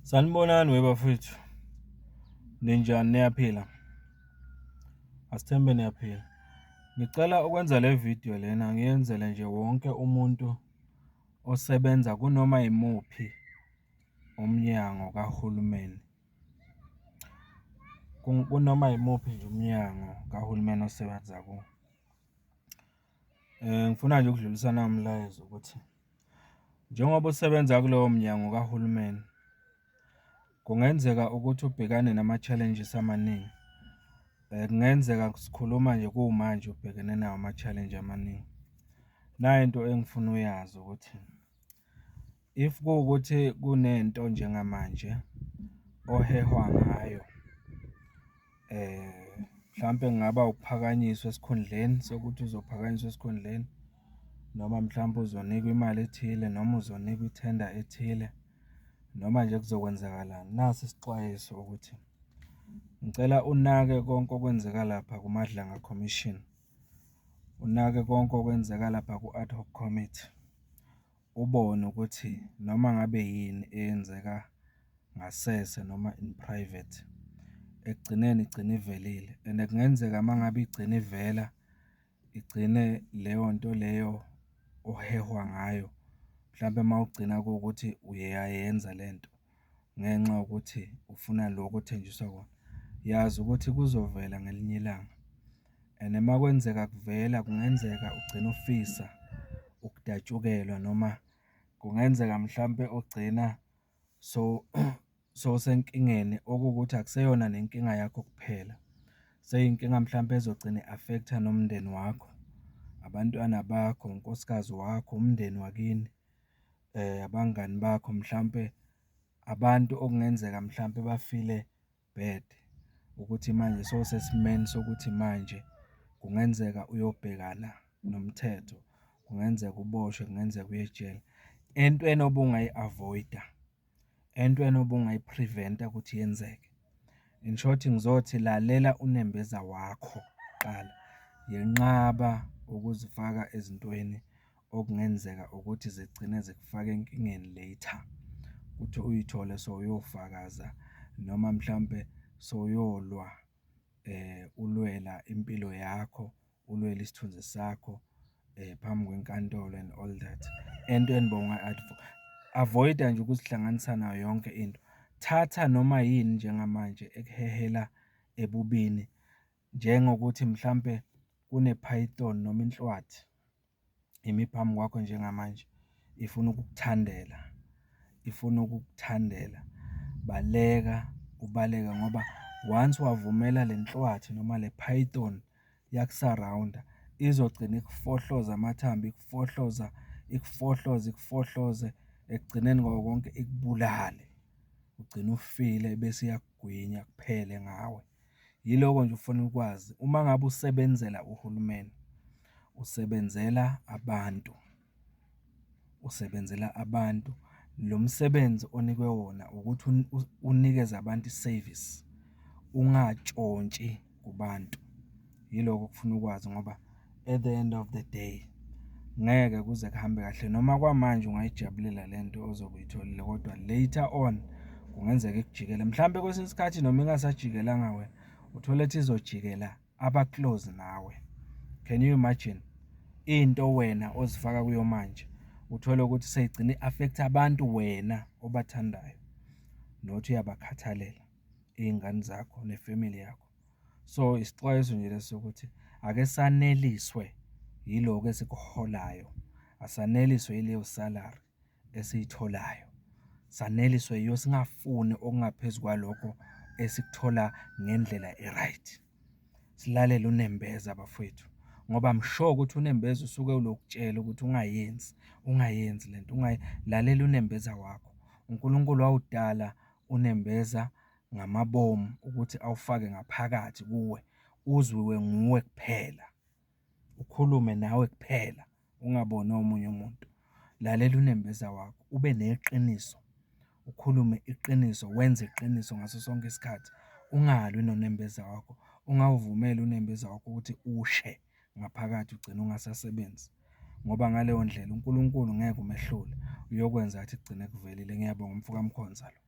Sanibonani webafwethu, ninjani niyaphila? Asithembe niyaphila. Ngicela ukwenza le vidiyo lena ngiyenzele nje wonke umuntu osebenza kunoma yimuphi umnyango kahulumeni. Kunoma yimuphi nje umnyango kahulumeni osebenza kuwo. Ngifuna nje ukudlulisa nawu umlayezo ukuthi, njengoba usebenza kulowo mnyango kahulumeni, kungenzeka ukuthi ubhekane nama-challenges amaningi. Kungenzeka sikhuluma nje kumanje ubhekene nawo ama-challenge amaningi. Nayi into engifuna uyazi ukuthi, if kuwukuthi kunento njengamanje ohehwa ngayo, mhlampe kungaba ukuphakanyiswa esikhundleni sokuthi uzophakanyiswa esikhundleni, noma mhlampe uzonikwa imali ethile, noma uzonikwa ithenda ethile, noma nje kuzokwenzakalani. Nasi isixwayiso ukuthi, ngicela unake konke okwenzeka lapha kuMadlanga Commission, unake konke okwenzeka lapha ku-Ad Hoc Committee, ubone ukuthi noma ngabe yini eyenzeka ngasese noma in private, ekugcineni igcine ivelile and kungenzeka uma ngabe igcine ivela, igcine leyo nto leyo ohehwa ngayo, mhlampe uma ugcina kuwukuthi uyayenza lento ngenxa yokuthi ufuna lokhu othenjiswa kona, yazi ukuthi kuzovela ngelinye ilanga and uma kwenzeka kuvela, kungenzeka ugcine ufisa ukudatshukelwa noma kungenzeka mhlampe ugcina sowusenkingeni okuwukuthi akuseyona nenkinga yakho kuphela, seyinkinga mhlampe ezogcina i-affect-a nomndeni wakho, abantwana bakho, unkosikazi wakho, umndeni wakini, abangani bakho mhlampe, abantu okungenzeka mhlampe bafile bad ukuthi manje sewusesimeni sokuthi manje kungenzeka uyobhekana nomthetho, kungenzeka uboshwe, kungenzeka uye ejele. Entweni obungayi-avoid-a, entweni obungayi-prevent-a ukuthi yenzeke. In short, ngizothi lalela unembeza wakho kuqala. Yenqaba ukuzifaka ezintweni okungenzeka ukuthi zigcine zikufaka enkingeni later, ukuthi uyithole sewuyofakaza noma mhlampe sewuyolwa ulwela impilo yakho, ulwele isithunzi sakho phambi kwenkantolo and all that, entweni avoid-a nje ukuzihlanganisa nayo yonke into. Thatha noma yini njengamanje ekuhehela ebubini, njengokuthi mhlampe kune-python noma inhlwathi imi phambi kwakho njengamanje, ifuna ukukuthandela, ifuna ukukuthandela. Baleka, ubaleke ngoba once wavumela le nhlwathi noma le python yakusarawunda, izogcina ikufohloza amathambo, ikufohloza, ikufohloze, ikufohloze, ekugcineni kwako konke ikubulale. Ugcine ufile bese iyakugwinya kuphele ngawe. Yiloko nje ofuna ukwazi, uma ngabe usebenzela uhulumeni, usebenzela abantu, usebenzela abantu. Lo msebenzi onikwe wona ukuthi unikeze abantu isevisi, ungatshontshi kubantu. Yiloko okufuna ukwazi ngoba at the end of the day, ngeke kuze kuhambe kahle noma kwamanje ungayijabulela lento ozobe uyitholile, kodwa later on kungenzeka ikujikele. Mhlampe kwesinye isikhathi noma ingasajikelanga wena, uthole ukuthi izojikela aba-close nawe. Can you imagine? Into wena ozifaka kuyo manje, uthole ukuthi seyigcina i-affect-a abantu wena obathandayo, nothi uyabakhathalela, iy'ngane zakho nefemeli yakho. So, isixwayiso nje lesi sokuthi ake saneliswe yilokhu esikuholayo, asaneliswe yileyo salary esiyitholayo, saneliswe yiyo, singafuni okungaphezu kwalokho esikuthola ngendlela e-right. Silalele unembeza bafowethu, ngoba I'm sure ukuthi unembeza usuke ulokutshela ukuthi ungayenzi, ungayenzi lento, lalela unembeza wakho. UNkulunkulu wawudala unembeza ngamabomu ukuthi awufake ngaphakathi kuwe, uzwiwe nguwe kuphela, ukhulume nawe kuphela, ungaboni omunye umuntu. Lalela unembeza wakho, ube neqiniso, ukhulume iqiniso, wenze iqiniso ngaso sonke isikhathi. Ungalwi nonembeza wakho, ungawuvumeli unembeza wakho ukuthi ushe ngaphakathi ugcine ungasasebenzi, ngoba ngaleyo ndlela uNkulunkulu ngeke umehlule, uyokwenza ukuthi kugcine kuvelile. Ngiyabonga, umfo kaMkhonza lo.